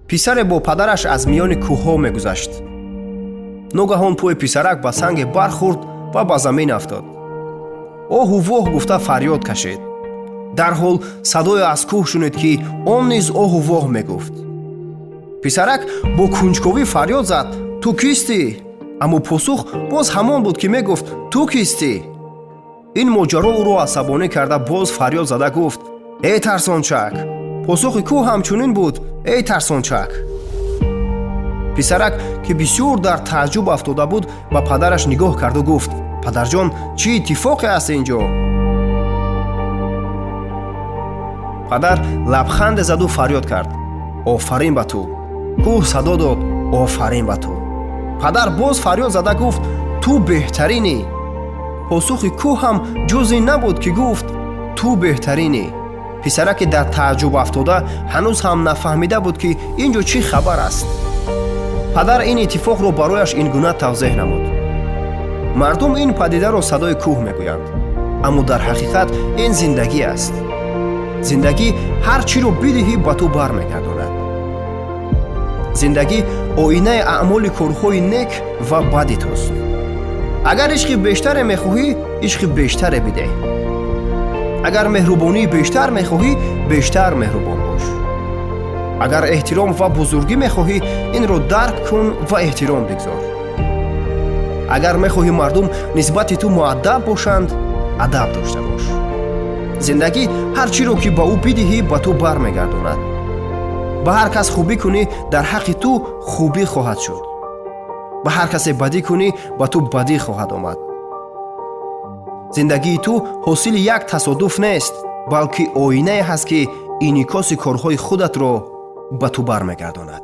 Писаре бо падараш аз миёни кӯҳҳо мегузашт. Ногаҳон пои писарак ба санге бархӯрд ва ба замин афтод. Оҳу воҳ гуфта фарёд кашид. Дарҳол садое аз кӯҳ шунид, ки он низ оҳу воҳ мегуфт. Писарак бо кунҷковӣ фарёд зад: «Ту кистӣ?» Аммо посух боз ҳамон буд, ки мегуфт: «Ту кистӣ?» Ин моҷаро ӯро асабонӣ карда, боз фарёд зада гуфт: «Эй тарсончак!» Посухи кӯҳ ҳамчунин буд: «Эй тарсончак!» Писарак, ки бисёр дар тааҷҷуб афтода буд, ба падараш нигоҳ карду гуфт: «Падарҷон, чӣ иттифоқе аст ин ҷо?» Падар лабханде заду фарёд кард: «Офарин ба ту!» Кӯҳ садо дод: «Офарин ба ту!» Падар боз фарёд зада гуфт: «Ту беҳтаринӣ!» Посухи кӯҳ ҳам ҷуз ин набуд, ки гуфт: «Ту беҳтаринӣ!» Писараке дар тааҷҷуб афтода ҳанӯз ҳам нафаҳмида буд, ки ин ҷо чӣ хабар аст. Падар ин иттифоқро барояш ин гуна тавзеҳ намуд: мардум ин падидаро садои кӯҳ мегӯянд, аммо дар ҳақиқат ин зиндагӣ аст. Зиндагӣ ҳар чиро бидиҳӣ, ба ту бармегардонад. Зиндагӣ оинаи аъмоли корҳои нек ва бади туст. Агар ишқи бештаре мехоҳӣ, ишқи бештаре бидеҳ. Агар меҳрубонии бештар мехоҳӣ, бештар меҳрубон бош. Агар эҳтиром ва бузургӣ мехоҳӣ, инро дарк кун ва эҳтиром бигзор. Агар мехоҳӣ мардум нисбати ту муаддаб бошанд, адаб дошта бош. Зиндагӣ ҳар чиро, ки ба ӯ бидиҳӣ, ба ту бармегардонад. Ба ҳар кас хубӣ кунӣ, дар ҳаққи ту хубӣ хоҳад шуд. Ба ҳар касе бадӣ кунӣ, ба ту бадӣ хоҳад омад. Зиндагии ту ҳосили як тасодуф нест, балки оинае ҳаст, ки инъикоси корҳои худатро ба ту бармегардонад.